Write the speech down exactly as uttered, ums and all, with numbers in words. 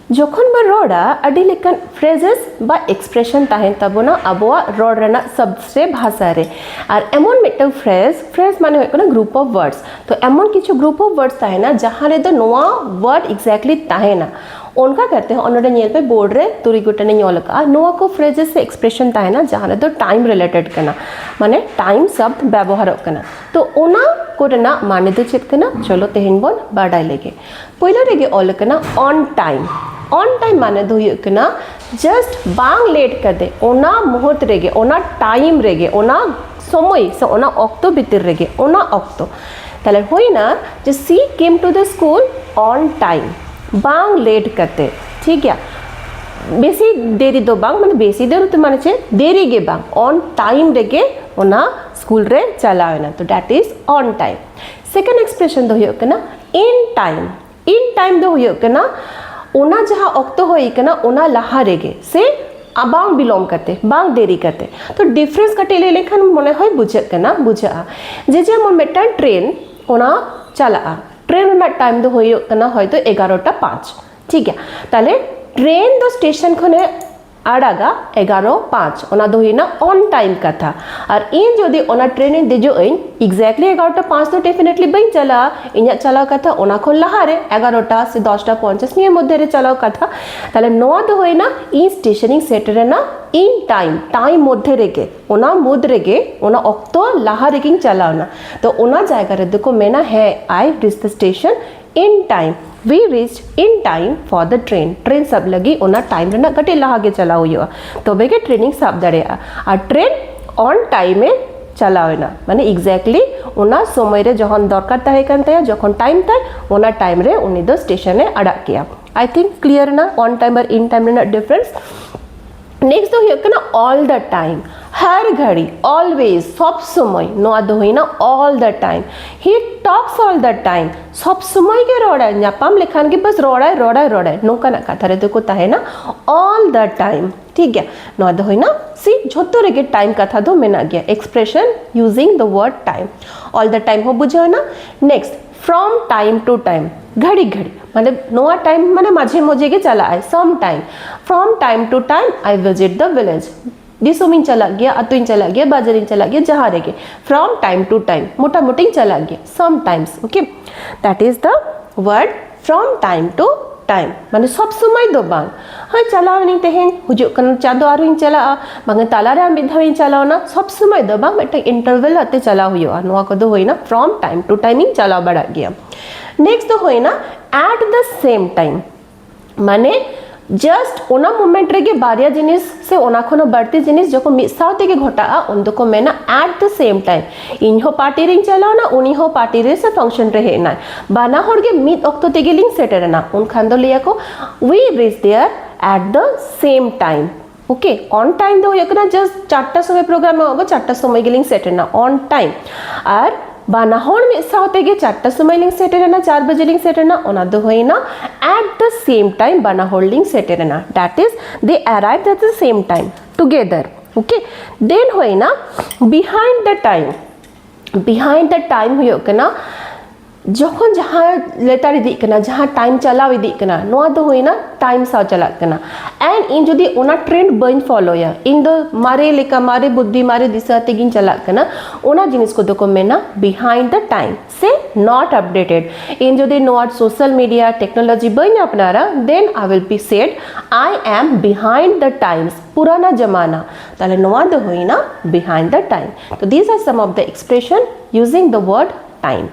ᱡᱚᱠᱷᱚᱱ ᱵᱚᱱ ᱨᱚᱲᱟ, ᱟᱹᱰᱤ ᱞᱮᱠᱟᱱ phrases ᱵᱟ expression ᱛᱟᱦᱮᱱ ᱛᱟᱵᱚᱱᱟ ᱟᱵᱚᱣᱟᱜ ᱨᱚᱲ ᱨᱮᱱᱟᱜ ᱥᱚᱵᱫ ᱥᱮ ᱵᱷᱟᱥᱟ ᱨᱮ᱾ ᱟᱨ ᱮᱢᱚᱱ ᱢᱤᱫᱴᱟᱝ phrase, phrase ᱢᱟᱱᱮ ᱦᱩᱭᱩᱜ ᱠᱟᱱᱟ group of words᱾ ᱛᱚ ᱮᱢᱚᱱ ᱠᱤᱪᱷᱩ group of words ᱛᱟᱦᱮᱱᱟ ᱡᱟᱦᱟᱸ ᱨᱮᱫᱚ ᱱᱚᱣᱟ word exactly ᱛᱟᱦᱮᱱᱟ᱾ ᱚᱱᱠᱟ ᱠᱟᱛᱮ ᱦᱚᱸ ᱱᱚᱰᱮ ᱧᱮᱞ ᱯᱮ, board ᱨᱮ ᱛᱩᱨᱩᱭ ᱜᱚᱴᱟᱝ ᱤᱧ ᱚᱞ ᱟᱠᱟᱫᱼᱟ᱾ ᱱᱚᱣᱟ ᱠᱚ phrases ᱥᱮ expression ᱛᱟᱦᱮᱱᱟ ᱡᱟᱦᱟᱸ ᱨᱮᱫᱚ time related ᱠᱟᱱᱟ, ᱢᱟᱱᱮ time ᱥᱚᱵᱫ ᱵᱮᱵᱚᱦᱟᱨᱚᱜ ᱠᱟᱱᱟ᱾ ᱛᱚ ᱚᱱᱟ ᱠᱚᱨᱮᱱᱟᱜ ᱢᱟᱱᱮ ᱫᱚ ᱪᱮᱫ ᱠᱟᱱᱟ? ᱪᱚᱞᱚ ᱛᱮᱦᱮᱧ ᱵᱚᱱ ᱵᱟᱰᱟᱭ ᱞᱮᱜᱮ᱾ ᱯᱳᱭᱞᱳ ᱨᱮᱜᱮ ᱚᱞ ᱟᱠᱟᱱᱟ on time᱾ On time ᱢᱟᱱᱮ ᱫᱚ ᱦᱩᱭᱩᱜ ᱠᱟᱱᱟ just ᱵᱟᱝ late ᱠᱟᱛᱮ, ᱚᱱᱟ ᱢᱩᱦᱩᱨᱛ ᱨᱮᱜᱮ, ᱚᱱᱟ time ᱨᱮᱜᱮ, ᱚᱱᱟ ᱥᱚᱢᱚᱭ ᱥᱮ ᱚᱱᱟ ᱚᱠᱛᱚ ᱵᱷᱤᱛᱤᱨ ᱨᱮᱜᱮ, ᱚᱱᱟ ᱚᱠᱛᱚ᱾ ᱛᱟᱦᱞᱮ ᱦᱩᱭᱱᱟ ᱡᱮ she came to the school on time, ᱵᱟᱝ late ᱠᱟᱛᱮ, ᱴᱷᱤᱠ ᱜᱮᱭᱟ? ᱵᱮᱥᱤ ᱫᱮᱨᱤ ᱫᱚ ᱵᱟᱝ, ᱢᱟᱱᱮ ᱵᱮᱥᱤ ᱫᱮᱨᱤ ᱫᱚ ᱢᱟᱱᱮ ᱪᱮᱫ? ᱫᱮᱨᱤ ᱜᱮ ᱵᱟᱝ, on time ᱨᱮᱜᱮ ᱚᱱᱟ ᱥᱠᱩᱞ ᱨᱮ ᱪᱟᱞᱟᱣ ᱮᱱᱟ᱾ ᱛᱚ that is on time᱾ Second expression ᱫᱚ ᱦᱩᱭᱩᱜ ᱠᱟᱱᱟ in time᱾ In time ᱫᱚ ᱦᱩᱭᱩᱜ ᱠᱟᱱᱟ ᱚᱱᱟ ᱡᱟᱦᱟᱸ ᱚᱠᱛᱚ ᱦᱩᱭ ᱠᱟᱱᱟ ᱚᱱᱟ ᱞᱟᱦᱟ ᱨᱮᱜᱮ, ᱥᱮ ᱵᱟᱝ ᱵᱤᱞᱚᱢ ᱠᱟᱛᱮ, ᱵᱟᱝ ᱫᱮᱨᱤ ᱠᱟᱛᱮ᱾ ᱛᱚ difference ᱠᱟᱹᱴᱤᱡ ᱞᱟᱹᱭ ᱞᱮᱠᱷᱟᱱ ᱢᱚᱱᱮ ᱦᱚᱭ ᱵᱩᱡᱷᱟᱹᱜ ᱠᱟᱱᱟ, ᱵᱩᱡᱷᱟᱹᱜᱼᱟ᱾ ᱡᱮ ᱡᱮᱢᱚᱱ ᱢᱤᱫᱴᱟᱝ train, ᱚᱱᱟ ᱪᱟᱞᱟᱜᱼᱟ, train ᱨᱮᱱᱟᱜ time ᱫᱚ ᱦᱩᱭᱩᱜ ᱠᱟᱱᱟ ᱦᱚᱭᱛᱳ ᱮᱜᱟᱨᱚᱴᱟ ᱯᱟᱸᱪ, ᱴᱷᱤᱠ ᱜᱮᱭᱟ? ᱛᱟᱦᱞᱮ train ᱫᱚ station ᱠᱷᱚᱱᱮ ᱟᱲᱟᱜᱟ ᱮᱜᱟᱨᱚ ᱯᱟᱸᱪ, ᱚᱱᱟ ᱫᱚ ᱦᱩᱭᱱᱟ on time ᱠᱟᱛᱷᱟ᱾ ᱟᱨ ᱤᱧ ᱡᱩᱫᱤ ᱚᱱᱟ train ᱤᱧ ᱫᱮᱡᱚᱜ ᱟᱹᱧ exactly ᱮᱜᱟᱨᱚᱴᱟ ᱯᱟᱸᱪ ᱫᱚ definitely ᱵᱟᱹᱧ ᱪᱟᱞᱟᱜᱼᱟ, ᱤᱧᱟᱹᱜ ᱪᱟᱞᱟᱣ ᱠᱟᱛᱷᱟ ᱚᱱᱟ ᱠᱷᱚᱱ ᱞᱟᱦᱟᱨᱮ ᱮᱜᱟᱨᱚᱴᱟ ᱥᱮ ᱫᱚᱥᱴᱟ ᱯᱚᱧᱪᱟᱥ ᱱᱤᱭᱟᱹ ᱢᱚᱫᱽᱫᱷᱮ ᱨᱮ ᱪᱟᱞᱟᱣ ᱠᱟᱛᱷᱟ᱾ ᱛᱟᱦᱞᱮ ᱱᱚᱣᱟ ᱫᱚ ᱦᱩᱭᱱᱟ ᱤᱧ station ᱤᱧ ᱥᱮᱴᱮᱨᱮᱱᱟ in time, time ᱢᱚᱫᱽᱫᱷᱮ ᱨᱮᱜᱮ, ᱚᱱᱟ ᱢᱩᱫᱽ ᱨᱮᱜᱮ, ᱚᱱᱟ ᱚᱠᱛᱚ ᱞᱟᱦᱟ ᱨᱮᱜᱮᱧ ᱪᱟᱞᱟᱣᱱᱟ᱾ ᱛᱚ ᱚᱱᱟ ᱡᱟᱭᱜᱟ ᱨᱮᱫᱚ ᱠᱚ ᱢᱮᱱᱟ, ᱦᱮᱸ, I reached the station in time, we reached in time for the train᱾ Train ᱥᱟᱵ ᱞᱟᱹᱜᱤᱫ ᱚᱱᱟ time ᱨᱮᱱᱟᱜ ᱠᱟᱹᱴᱤᱡ ᱞᱟᱦᱟ ᱜᱮ ᱪᱟᱞᱟᱣ ᱦᱩᱭᱩᱜᱼᱟ, ᱛᱚᱵᱮ ᱜᱮ train ᱤᱧ ᱥᱟᱵ ᱫᱟᱲᱮᱭᱟᱜᱼᱟ᱾ ᱟᱨ train on time ᱮ ᱪᱟᱞᱟᱣ ᱮᱱᱟ, ᱢᱟᱱᱮ exactly ᱚᱱᱟ ᱥᱚᱢᱚᱭ ᱨᱮ ᱡᱚᱠᱷᱚᱱ ᱫᱚᱨᱠᱟᱨ ᱛᱟᱦᱮᱸ ᱠᱟᱱ ᱛᱟᱭᱟ, ᱡᱚᱠᱷᱚᱱ time ᱛᱟᱭ, ᱚᱱᱟ time ᱨᱮ ᱩᱱᱤ ᱫᱚ station ᱮ ᱟᱲᱟᱜ ᱠᱮᱜᱼᱟ᱾ I think clear ᱮᱱᱟ on time R in time ᱨᱮᱱᱟᱜ difference᱾ Next ᱫᱚ ᱦᱩᱭᱩᱜ ᱠᱟᱱᱟ all the time, ᱦᱟᱨ ᱜᱷᱟᱹᱲᱤ, always, ᱥᱚᱵ ᱥᱚᱢᱚᱭ᱾ ᱱᱚᱣᱟ ᱫᱚ ᱦᱩᱭᱱᱟ all the time᱾ He talks all the time, ᱥᱚᱵ ᱥᱚᱢᱚᱭ ᱜᱮ ᱨᱚᱲᱟᱭ, ᱧᱟᱯᱟᱢ ᱞᱮᱠᱷᱟᱱ ᱜᱮ ᱵᱟᱥ ᱨᱚᱲᱟᱭ, ᱨᱚᱲᱟᱭ, ᱨᱚᱲᱟᱭ, ᱱᱚᱝᱠᱟᱱᱟᱜ ᱠᱟᱛᱷᱟ ᱨᱮᱫᱚ ᱠᱚ ᱛᱟᱦᱮᱱᱟ all the time, ᱴᱷᱤᱠ ᱜᱮᱭᱟ? ᱱᱚᱣᱟ ᱫᱚ ᱦᱩᱭᱱᱟ she, ᱡᱷᱚᱛᱚ ᱨᱮᱜᱮ time ᱠᱟᱛᱷᱟ ᱫᱚ ᱢᱮᱱᱟᱜ ᱜᱮᱭᱟ, expression using the word time᱾ All the time ᱦᱚᱸ ᱵᱩᱡᱷᱟᱹᱣ ᱮᱱᱟ᱾ Next, from time to time, ᱜᱷᱟᱹᱲᱤ ᱜᱷᱟᱹᱲᱤ, ᱢᱟᱱᱮ ᱱᱚᱣᱟ time ᱢᱟᱱᱮ ᱢᱟᱡᱷᱮ ᱢᱚᱡᱷᱮ ᱜᱮ ᱪᱟᱞᱟᱜ ᱟᱭ, some time, from time to time I visit the village. ᱫᱤᱥᱚᱢᱤᱧ ᱪᱟᱞᱟᱜ ᱜᱮᱭᱟ, ᱟᱹᱛᱩᱧ ᱪᱟᱞᱟᱜ ᱜᱮᱭᱟ, ᱵᱟᱡᱟᱨᱤᱧ ᱪᱟᱞᱟᱜ ᱜᱮᱭᱟ, ᱡᱟᱦᱟᱸ ᱨᱮᱜᱮ, from time to time, ᱢᱚᱴᱟᱢᱩᱴᱤᱧ ᱪᱟᱞᱟᱜ ᱜᱮᱭᱟ, sometimes. Okay, that is the word from time to time. ᱢᱟᱱᱮ ᱥᱚᱵ ᱥᱚᱢᱚᱭ ᱫᱚ ᱵᱟᱝ, ᱦᱳᱭ ᱪᱟᱞᱟᱣ ᱮᱱᱟᱹᱧ ᱛᱮᱦᱮᱧ, ᱦᱤᱡᱩᱜ ᱠᱟᱱᱟ ᱪᱟᱸᱫᱚ ᱟᱨᱦᱚᱸᱧ ᱪᱟᱞᱟᱜᱼᱟ, ᱵᱟᱝ ᱛᱟᱞᱟᱨᱮ ᱟᱨ ᱢᱤᱫ ᱫᱷᱟᱣ ᱤᱧ ᱪᱟᱞᱟᱣᱱᱟ, ᱥᱚᱵ ᱥᱚᱢᱚᱭ ᱫᱚ ᱵᱟᱝ, ᱢᱤᱫᱴᱟᱝ interval ᱟᱛᱮ ᱪᱟᱞᱟᱣ ᱦᱩᱭᱩᱜᱼᱟ᱾ ᱱᱚᱣᱟ ᱠᱚᱫᱚ ᱦᱩᱭᱱᱟ from time to time ᱤᱧ ᱪᱟᱞᱟᱣ ᱵᱟᱲᱟᱜ ᱜᱮᱭᱟ᱾ Next ᱫᱚ ᱦᱩᱭᱱᱟ at the same time, ᱢᱟᱱᱮ just ᱚᱱᱟ moment ᱨᱮᱜᱮ ᱵᱟᱨᱭᱟ ᱡᱤᱱᱤᱥ ᱥᱮ ᱚᱱᱟ ᱠᱷᱚᱱ ᱦᱚᱸ ᱵᱟᱹᱲᱛᱤ ᱡᱤᱱᱤᱥ ᱡᱚᱠᱷᱚᱱ ᱢᱤᱫ ᱥᱟᱶ ᱛᱮᱜᱮ ᱜᱷᱚᱴᱟᱜᱼᱟ, ᱩᱱ ᱫᱚᱠᱚ ᱢᱮᱱᱟ at the same time. ᱤᱧ ᱦᱚᱸ party ᱨᱤᱧ ᱪᱟᱞᱟᱣᱱᱟ, ᱩᱱᱤ ᱦᱚᱸ party ᱨᱮ ᱥᱮ function ᱨᱮ ᱦᱮᱡ ᱮᱱᱟᱭ, ᱵᱟᱱᱟ ᱦᱚᱲ ᱜᱮ ᱢᱤᱫ ᱚᱠᱛᱚ ᱛᱮᱜᱮ ᱞᱤᱧ ᱥᱮᱴᱮᱨ ᱮᱱᱟ, ᱩᱱᱠᱷᱟᱱ ᱫᱚ ᱞᱟᱹᱭᱟᱠᱚ we reach there at the same time. Okay, on time ᱫᱚ ᱦᱩᱭᱩᱜ ᱠᱟᱱᱟ just ᱪᱟᱨᱴᱟ ᱥᱚᱢᱚᱭ program ᱮᱢᱚᱜ ᱟᱠᱚ, ᱪᱟᱨᱴᱟ ᱥᱚᱢᱚᱭ ᱜᱮᱞᱤᱧ ᱥᱮᱴᱮᱨ ᱮᱱᱟ, on time. ᱟᱨ ᱵᱟᱱᱟ ᱦᱚᱲ ᱢᱤᱫ ᱥᱟᱶ ᱛᱮᱜᱮ ᱪᱟᱨᱴᱟ ᱥᱚᱢᱚᱭ ᱞᱤᱧ ᱥᱮᱴᱮᱨ ᱮᱱᱟ, ᱪᱟᱨ ᱵᱟᱡᱮ ᱞᱤᱧ ᱥᱮᱴᱮᱨ ᱮᱱᱟ, ᱚᱱᱟ ᱫᱚ ᱦᱩᱭᱱᱟ at the same time, ᱵᱟᱱᱟ ᱦᱚᱲ ᱞᱤᱧ ᱥᱮᱴᱮᱨ ᱮᱱᱟ, that is they arrived at the same time together. Okay, then ᱦᱩᱭᱱᱟ behind the time. Behind the time ᱦᱩᱭᱩᱜ ᱠᱟᱱᱟ ᱡᱚᱠᱷᱚᱱ ᱡᱟᱦᱟᱸ ᱞᱮᱛᱟᱲ ᱤᱫᱤᱜ ᱠᱟᱱᱟ, ᱡᱟᱦᱟᱸ time ᱪᱟᱞᱟᱣ ᱤᱫᱤᱜ ᱠᱟᱱᱟ, ᱱᱚᱣᱟ ᱫᱚ ᱦᱩᱭᱱᱟ time ᱥᱟᱶ ᱪᱟᱞᱟᱜ ᱠᱟᱱᱟ᱾ And ᱤᱧ ᱡᱩᱫᱤ ᱚᱱᱟ trend ᱵᱟᱹᱧ followᱭᱟ, ᱤᱧ ᱫᱚ ᱢᱟᱨᱮ ᱞᱮᱠᱟ, ᱢᱟᱨᱮ ᱵᱩᱫᱽᱫᱷᱤ, ᱢᱟᱨᱮ ᱫᱤᱥᱟᱹ ᱛᱮᱜᱤᱧ ᱪᱟᱞᱟᱜ ᱠᱟᱱᱟ, ᱚᱱᱟ ᱡᱤᱱᱤᱥ ᱠᱚᱫᱚ ᱠᱚ ᱢᱮᱱᱟ behind the time ᱥᱮ not updated. ᱤᱧ ᱡᱩᱫᱤ ᱱᱚᱣᱟ social media technology ᱵᱟᱹᱧ ᱟᱯᱱᱟᱨᱟ, then I will be said I am behind the times, ᱯᱩᱨᱟᱱᱟ ᱡᱟᱢᱟᱱᱟ. ᱛᱟᱦᱞᱮ ᱱᱚᱣᱟ ᱫᱚ ᱦᱩᱭᱱᱟ behind the time. ᱛᱚ these are some of the expression using the word time.